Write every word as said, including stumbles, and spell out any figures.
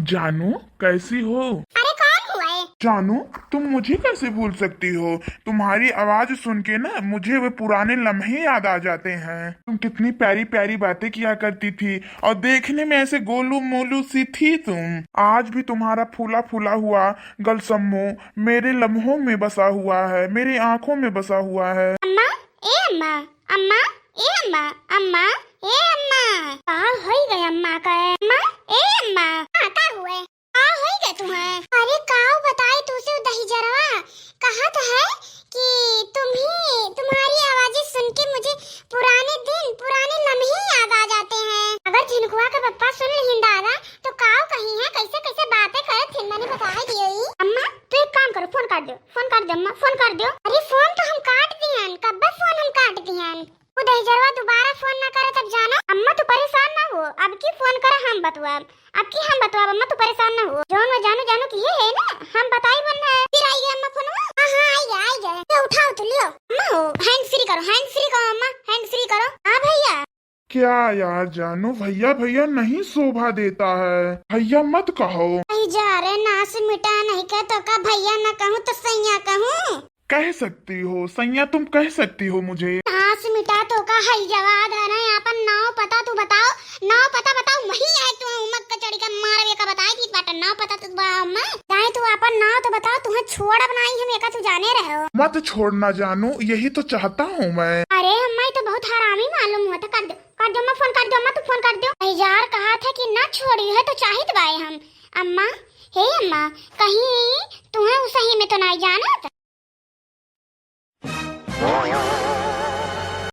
जानू, कैसी हो? अरे, कौन हुआ है? जानू, तुम मुझे कैसे भूल सकती हो? तुम्हारी आवाज सुन के ना मुझे वे पुराने लम्हे याद आ जाते हैं। तुम कितनी प्यारी प्यारी बातें किया करती थी और देखने में ऐसे गोलू मोलू सी थी तुम। आज भी तुम्हारा फूला फूला हुआ गलसम्मो मेरे लम्हों में बसा हुआ है, मेरी आंखों में बसा हुआ है। अम्मा, ए अम्मा, अम्मा, ए अम्मा, अम्मा, ए अम्मा। का होई गए अम्मा का है? अम्मा, ए अम्मा। हाँ, का हुए? का होई गए तुम्हें? अरे, काऊ बताई तुसे दहिजरवा, कहत है कि तुम्ही, तुम्हारी आवाजें सुन के मुझे पुराने दिन, पुराने लम्हे याद आ जाते हैं। अगर झिनकुआ के पप्पा सुन लिहिन दादा, तो काऊ कही है, कैसे कैसे बातें करत थिन, मैंने बताई दियो ही। अम्मा, तू एक काम करो, फोन काट दो, फोन काट दो अम्मा, फोन काट दो। अरे, फोन तो हम काट दिहन, कब्बे फोन हम काट दिहन। वो दहिजरवा दोबारा फोन ना करे तब जानो। अम्मा, तू परेशान ना हो, अब की फोन करे हम बतवाब, अब की हम बतवाब अम्मा, तू परेशान ना हो। जौन वो जानू जानू की ये है ना, हम बताई बन है। फिर आई गया अम्मा फोनवा। हाँ हाँ, आई गया, आई गया। तो उठाओ तो लियो। अम्मा हो, हैंड फ्री करो, हैंड फ्री करो अम्मा, हैंड फ्री करो। हाँ भैया। क्या यार जानू, भैया भैया नहीं शोभा देता है, भैया मत कहो। अरे जा रे, नास मिटा नहीं के तो का भैया ना कहूँ तो सैया कहूँ? कह सकती हो सैया, तुम कह सकती हो मुझे। नास मिटा तो का है जवाद है ना, अपन नाव पता तू बताओ, नाव पता बताओ, वही है तू उमक के चढ़ी के मारबे का बताई थी बाटा, नाव पता तू बा-, मैं जाए तू अपन नाव तो बताओ, तुम्हें छोड़ब नाई हम एका तू जाने रहो। मत छोड़ना जानू, यही तो चाहता हूँ मैं। अरे अम्मा, ये तो बहुत हरामी मालूम होता। कर दो, कर दो अम्मा, फोन कर दो अम्मा, तू फोन कर दो। अरे यार, कहा था कि ना छोड़ी है तो चाहित बाए हम। अम्मा, हे अम्मा, कहीं तुम्हें उ सही में तो नाई जानत?